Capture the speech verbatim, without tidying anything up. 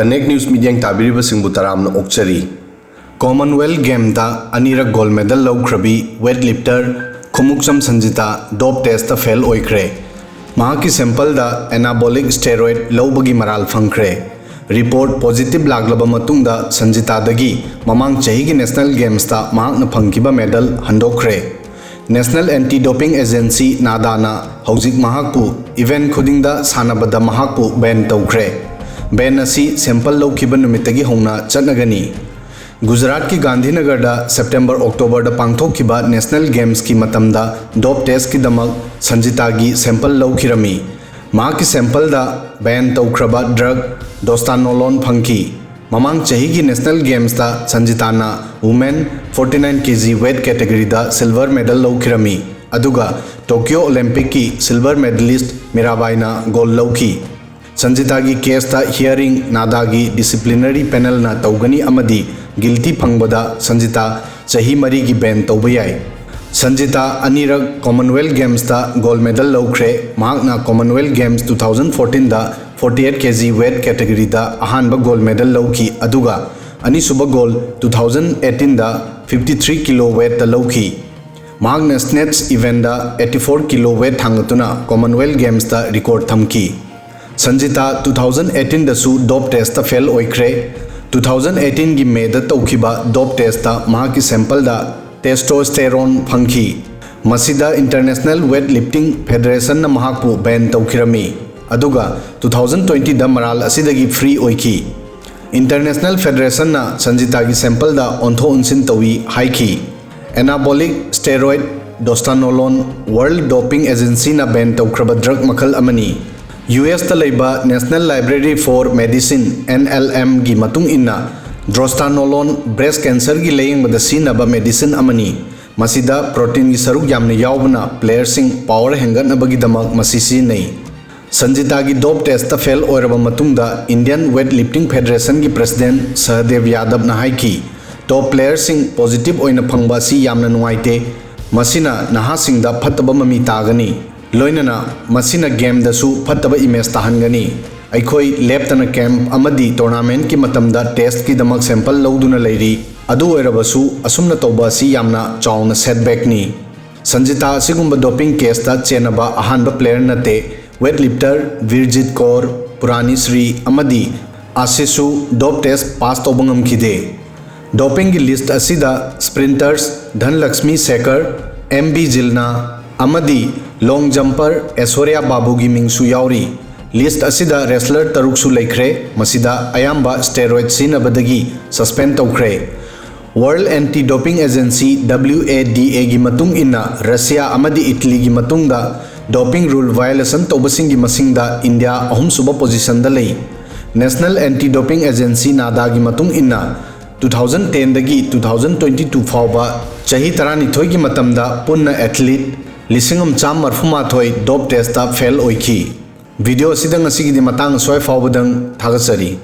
Connect News ꯃꯤꯠꯌꯦꯡ ꯇꯥꯕꯤꯔꯤꯕꯁꯤꯡꯕꯨ ꯇꯔꯥꯝꯅ ꯑꯣꯛꯆꯔꯤ꯫ Commonwealth Gameꯗ ꯑꯅꯤꯔꯛ gold medal ꯂꯧꯈ꯭ꯔꯕꯤ weight lifter Khumukcham ꯁꯟꯖꯤꯇꯥ dope testꯇ fail ꯑꯣꯏꯈ꯭ꯔꯦ꯫ ꯃꯍꯥꯛꯀꯤ sampleꯗ anabolic steroid ꯂꯧꯕꯒꯤ ꯃꯔꯥꯜ ꯐꯪꯈ꯭ꯔꯦ꯫ Report positive ꯂꯥꯛꯂꯕ ꯃꯇꯨꯡꯗ ꯁꯟꯖꯤꯇꯥꯗꯒꯤ ꯃꯃꯥꯡ ꯆꯍꯤꯒꯤ National Gamesꯇ ꯃꯍꯥꯛꯅ ꯐꯪꯈꯤꯕ medal ꯍꯟꯗꯣꯛꯈ꯭ꯔꯦ꯫ National Anti Doping Agency NADAꯅ ꯍꯧꯖꯤꯛ ꯃꯍꯥꯛꯄꯨ event ꯈꯨꯗꯤꯡꯗ ꯁꯥꯟꯅꯕꯗ ꯃꯍꯥꯛꯄꯨ ban ꯇꯧꯈ꯭ꯔꯦ꯫ Ban ꯑꯁꯤ sample ꯂꯧꯈꯤꯕ ꯅꯨꯃꯤꯠꯇꯒꯤ ꯍꯧꯅ ꯆꯠꯅꯒꯅꯤ꯫ ꯒꯨꯖꯔꯥꯠꯀꯤ ꯒꯥꯟꯙꯤꯅꯒꯔꯗ September Octoberꯗ ꯄꯥꯡꯊꯣꯛꯈꯤꯕ National Gamesꯀꯤ ꯃꯇꯝꯗ dope testꯀꯤꯗꯃꯛ ꯁꯟꯖꯤꯇꯥꯒꯤ sample ꯂꯧꯈꯤꯔꯝꯃꯤ꯫ ꯃꯍꯥꯛꯀꯤ sampleꯗ ban ꯇꯧꯈ꯭ꯔꯕ drug dostanolone ꯐꯪꯈꯤ꯫ ꯃꯃꯥꯡ ꯆꯍꯤꯒꯤ National Gamesꯇ ꯁꯟꯖꯤꯇꯥꯅ women forty nine kg weight categoryꯗ silver medal ꯂꯧꯈꯤꯔꯝꯃꯤ, ꯑꯗꯨꯒ Tokyo Olympicꯀꯤ silver medalist ꯃꯤꯔꯥꯕꯥꯏꯅ gold ꯂꯧꯈꯤ꯫ ꯁꯟꯖꯤꯇꯥꯒꯤ caseꯇ hearing NADAꯒꯤ disciplinary panelꯅ ꯇꯧꯒꯅꯤ ꯑꯃꯗꯤ guilty ꯐꯪꯕꯗ ꯁꯟꯖꯤꯇꯥ ꯆꯍꯤ ꯃꯔꯤꯒꯤ ban ꯇꯧꯕ ꯌꯥꯏ꯫ ꯁꯟꯖꯤꯇꯥ ꯑꯅꯤꯔꯛ Commonwealth Gamesꯇ gold medal ꯂꯧꯈ꯭ꯔꯦ꯫ ꯃꯍꯥꯛꯅ Commonwealth Games two thousand fourteenꯗ forty eight kg weight categoryꯗ ꯑꯍꯥꯟꯕ gold medal ꯂꯧꯈꯤ, ꯑꯗꯨꯒ ꯑꯅꯤꯁꯨꯕ gold two thousand eighteenꯗ fifty three kilo weightꯇ ꯂꯧꯈꯤ꯫ ꯃꯍꯥꯛꯅ snatch eventꯗ eighty four kilo weight ꯊꯥꯡꯒꯠꯇꯨꯅ Commonwealth Gamesꯇ record ꯊꯝꯈꯤ꯫ ꯁꯟꯖꯤꯇꯥ two thousand eighteenꯗꯁꯨ dope testꯇ fail ꯑꯣꯏꯈ꯭ꯔꯦ꯫ Two thousand eighteenꯒꯤ Mayꯗ ꯇꯧꯈꯤꯕ dope testꯇ ꯃꯍꯥꯛꯀꯤ sampleꯗ testosterone ꯐꯪꯈꯤ꯫ ꯃꯁꯤꯗ International Weight Lifting Federationꯅ ꯃꯍꯥꯛꯄꯨ ban ꯇꯧꯈꯤꯔꯝꯃꯤ, ꯑꯗꯨꯒ two thousand twentyꯗ ꯃꯔꯥꯜ ꯑꯁꯤꯗꯒꯤ free ꯑꯣꯏꯈꯤ꯫ International Federationꯅ ꯁꯟꯖꯤꯇꯥꯒꯤ sampleꯗ ꯑꯣꯟꯊꯣꯛ ꯑꯣꯟꯁꯤꯟ ꯇꯧꯏ ꯍꯥꯏꯈꯤ꯫ Anabolic steroid dostanolone World Doping Agencyꯅ ban ꯇꯧꯈ꯭ꯔꯕ drug ꯃꯈꯜ ꯑꯃꯅꯤ꯫ USꯇ ꯂꯩꯕ National Library for Medicine, NLMꯒꯤ ꯃꯇꯨꯡ ꯏꯟꯅ, dostanolone breast cancerꯒꯤ ꯂꯥꯌꯦꯡꯕꯗ ꯁꯤꯖꯤꯟꯅꯕ medicine ꯑꯃꯅꯤ꯫ ꯃꯁꯤꯗ proteinꯒꯤ ꯁꯔꯨꯛ ꯌꯥꯝꯅ ꯌꯥꯎꯕꯅ playerꯁꯤꯡ power ꯍꯦꯟꯒꯠꯅꯕꯒꯤꯗꯃꯛ ꯃꯁꯤ ꯁꯤꯖꯤꯟꯅꯩ꯫ ꯁꯟꯖꯤꯇꯥꯒꯤ dope testꯇ fail ꯑꯣꯏꯔꯕ ꯃꯇꯨꯡꯗ Indian Weight Lifting Federationꯒꯤ president ꯁꯍꯗꯦꯕ ꯌꯥꯗꯕꯅ ꯍꯥꯏꯈꯤ, top playerꯁꯤꯡ positive ꯑꯣꯏꯅ ꯐꯪꯕ ꯑꯁꯤ ꯌꯥꯝꯅ ꯅꯨꯡꯉꯥꯏꯇꯦ꯫ ꯃꯁꯤꯅ ꯅꯍꯥꯁꯤꯡꯗ ꯐꯠꯇꯕ ꯃꯃꯤ ꯇꯥꯒꯅꯤ, ꯂꯣꯏꯅꯅ ꯃꯁꯤꯅ gameꯗꯁꯨ ꯐꯠꯇꯕ image ꯇꯥꯍꯟꯒꯅꯤ꯫ ꯑꯩꯈꯣꯏ ꯂꯦꯞꯇꯅ ꯀꯦꯝꯞ ꯑꯃꯗꯤ ꯇꯣꯔꯅꯥꯃꯦꯟꯠꯀꯤ ꯃꯇꯝꯗ ꯇꯦꯁꯠꯀꯤꯗꯃꯛ ꯁꯦꯝꯄꯜ ꯂꯧꯗꯨꯅ ꯂꯩꯔꯤ꯫ ꯑꯗꯨ ꯑꯣꯏꯔꯕꯁꯨ, ꯑꯁꯨꯝꯅ ꯇꯧꯕ ꯑꯁꯤ ꯌꯥꯝꯅ ꯆꯥꯎꯅ ꯁꯦꯠꯕꯦꯛꯅꯤ꯫ ꯁꯟꯖꯤꯇꯥ ꯑꯁꯤꯒꯨꯝꯕ ꯗꯣꯄꯤꯡ ꯀꯦꯁꯇ ꯆꯦꯟꯅꯕ ꯑꯍꯥꯟꯕ ꯄ꯭ꯂꯦꯌꯔ ꯅꯠꯇꯦ꯫ ꯋꯦꯠ ꯂꯤꯐꯇꯔ ꯕꯤꯔꯖꯤꯠ ꯀꯧꯔ, ꯄꯨꯔꯥꯅꯤ ꯁ꯭ꯔꯤ ꯑꯃꯗꯤ ꯑꯥꯁꯤꯁꯁꯨ ꯗꯣꯞ ꯇꯦꯁꯠ ꯄꯥꯁ ꯇꯧꯕ ꯉꯝꯈꯤꯗꯦ꯫ ꯗꯣꯄꯤꯡꯒꯤ ꯂꯤꯁ꯭ꯠ ꯑꯁꯤꯗ ꯁ꯭ꯄ꯭ꯔꯤꯟꯇꯔꯁ ꯙꯟꯂꯛꯁꯃꯤ ꯁꯦꯈꯔ, ꯑꯦꯝ ꯕꯤ ꯖꯤꯜꯅꯥ ꯑꯃꯗꯤ ꯂꯣꯡ ꯖꯝꯄꯔ ꯑꯦꯁꯣꯔꯤꯌꯥ ꯕꯥꯕꯨꯒꯤ ꯃꯤꯡꯁꯨ ꯌꯥꯎꯔꯤ꯫ ꯂꯤꯁ꯭ꯠ ꯑꯁꯤꯗ ꯔꯦꯁꯂꯔ ꯇꯔꯨꯛꯁꯨ ꯂꯩꯈ꯭ꯔꯦ, ꯃꯁꯤꯗ ꯑꯌꯥꯝꯕ ꯁ꯭ꯇꯦꯔꯣꯏꯗ ꯁꯤꯖꯤꯟꯅꯕꯗꯒꯤ ꯁꯁꯄꯦꯟ ꯇꯧꯈ꯭ꯔꯦ꯫ World anti doping agency, W A D ꯑꯦꯒꯤ ꯃꯇꯨꯡ ꯏꯟꯅ, ꯔꯁꯤꯌꯥ ꯑꯃꯗꯤ ꯏꯇꯂꯤꯒꯤ ꯃꯇꯨꯡꯗ ꯗꯣꯄꯤꯡ ꯔꯨꯜ ꯚꯥꯌꯣꯂꯦꯁꯟ ꯇꯧꯕꯁꯤꯡꯒꯤ ꯃꯁꯤꯡꯗ ꯏꯟꯗꯤꯌꯥ ꯑꯍꯨꯝꯁꯨꯕ ꯄꯣꯖꯤꯁꯟꯗ ꯂꯩ꯫ ꯅꯦꯁꯅꯦꯜ ꯑꯦꯟꯇꯤ ꯗꯣꯄꯤꯡ ꯑꯦꯖꯦꯟꯁꯤ, ꯅꯥꯗꯥꯒꯤ ꯃꯇꯨꯡ ꯏꯟꯅ, ꯇꯨ ꯊꯥꯎꯖꯟ ꯇꯦꯟꯗꯒꯤ ꯇꯨ ꯊꯥꯎꯖꯟ ꯇ꯭ꯋꯦꯟꯇꯤ ꯇꯨ ꯐꯥꯎꯕ ꯆꯍꯤ ꯇꯔꯥꯅꯤꯊꯣꯏꯒꯤ ꯃꯇꯝꯗ ꯄꯨꯟꯅ ꯑꯦꯊꯂꯤꯠ ꯂꯤꯁꯤꯡ ꯑꯃ ꯆꯥꯝꯃ ꯃꯔꯤꯐꯨ ꯃꯥꯊꯣꯏ ꯗꯣꯞ ꯇꯦꯁꯇ ꯐꯦꯜ ꯑꯣꯏꯈꯤ꯫ ꯚꯤꯗꯤꯑꯣ ꯑꯁꯤꯗ ꯉꯁꯤꯒꯤꯗꯤ ꯃꯇꯥꯡ ꯑꯁ꯭ꯋꯥꯏ ꯐꯥꯎꯕꯗꯪ꯫ ꯊꯥꯒꯠꯆꯔꯤ꯫